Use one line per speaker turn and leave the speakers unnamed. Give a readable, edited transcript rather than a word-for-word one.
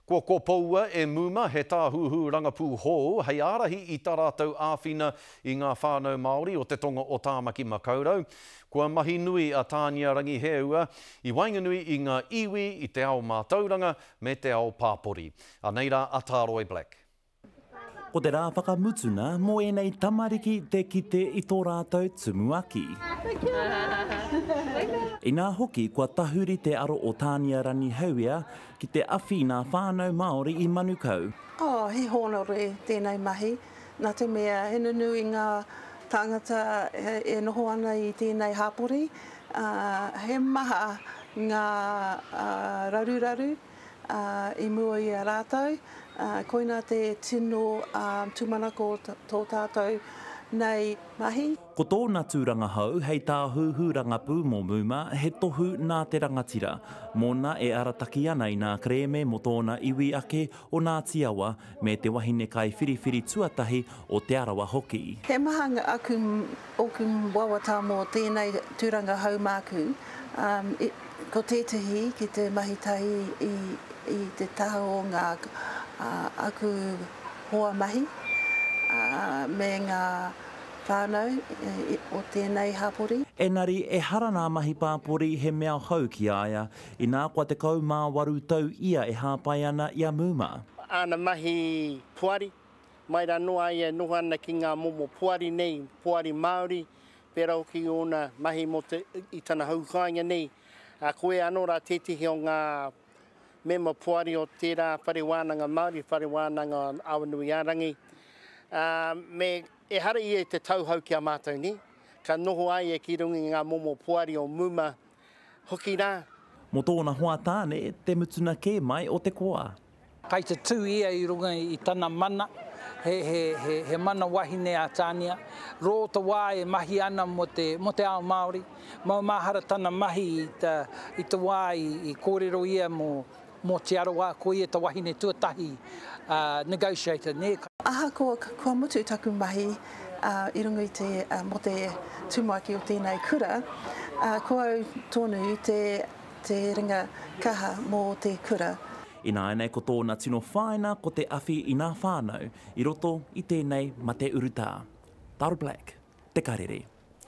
Kua kopoua e MUMA he tāhuhu rangapū hou hei ārahi i tā rātou āwhina i ngā whānau Māori o te tonga o Tāmaki Makaurau. Kua mahi nui a Tānia Rangiheua i waenganui i ngā iwi, i te ao mātauranga me te ao pāpori. Anei rā a Tāroi Black.
Ko te rā whakamutuna mō ēnei tamariki te kite i tō rātou tumuaki. Inā hoki kua tahuri te aro o Tānia Ranihauia ki te awhi nā whānau Māori i Manukau.
Oh, he hōnore tēnei mahi, nā te mea he nunui ngā tāngata e noho ana i tēnei hapori, ā, he maha ngā raruraru i mua i a rātou, koina te tino tūmanako o tō tātou nei mahi.
Ko tōna tūranga hou hei tāhuhu rangapū mō MUMA he tohu nā te rangatira, mōna e arataki ana i nā kerēme mō tōna iwi ake o Ngāti Awa me te wahine kaiwhiriwhiri tuatahi o Te Arawa hoki.
He maha aku ōku wawata mō tēnei tūranga hou māku, ko tētehi ki te mahi tahi i te taha o ngā aku hoa mahi me ngā whānau o tēnei hapori.
Engari, ehara nā mahi pāpori he mea hou ki a ia, inā kua 18 tau ia e hāpai ana i a Muma.
Āna mahi poari, Mai rā noa ia e noho ana ki ngā momo poari nei, poari Māori, pērā hoki i ōna mahi mō te, i tana hau kāinga nei. Ā, ko ia anō rā tētehi o ngā mema poari o tērā whare wānanga Māori, whare wānanga o Awanuiārangi. Ā, me, ehara ia i te tauhou ki a mātou nei. Ka noho a ia ki runga i ngā momo poari o MUMA hoki rā.
Mō tōna hoa tāne, te mutuna kē mai o te koa.
Kai te tū ia i runga i tana mana, he, he, he, he mana wahine a Tania. Rō te wā e mahi ana mō te, mō te ao Māori. Maumahara tana mahi i te, i te wā i, i kōrero ia mō, mō Te Arawa, ko ia te wahine tuatahi, uh, negotiator, nē.
Ahakoa kua mutu taku mahi i runga i te, mō te tumuaki o tēnei kura, ko au tonu te Te ringa kaha mō te kura.
Ināianei ko tōna tino whāina ko te awhi i nā whānau i roto i tēnei mate urutā. Taro Black, Te Karere.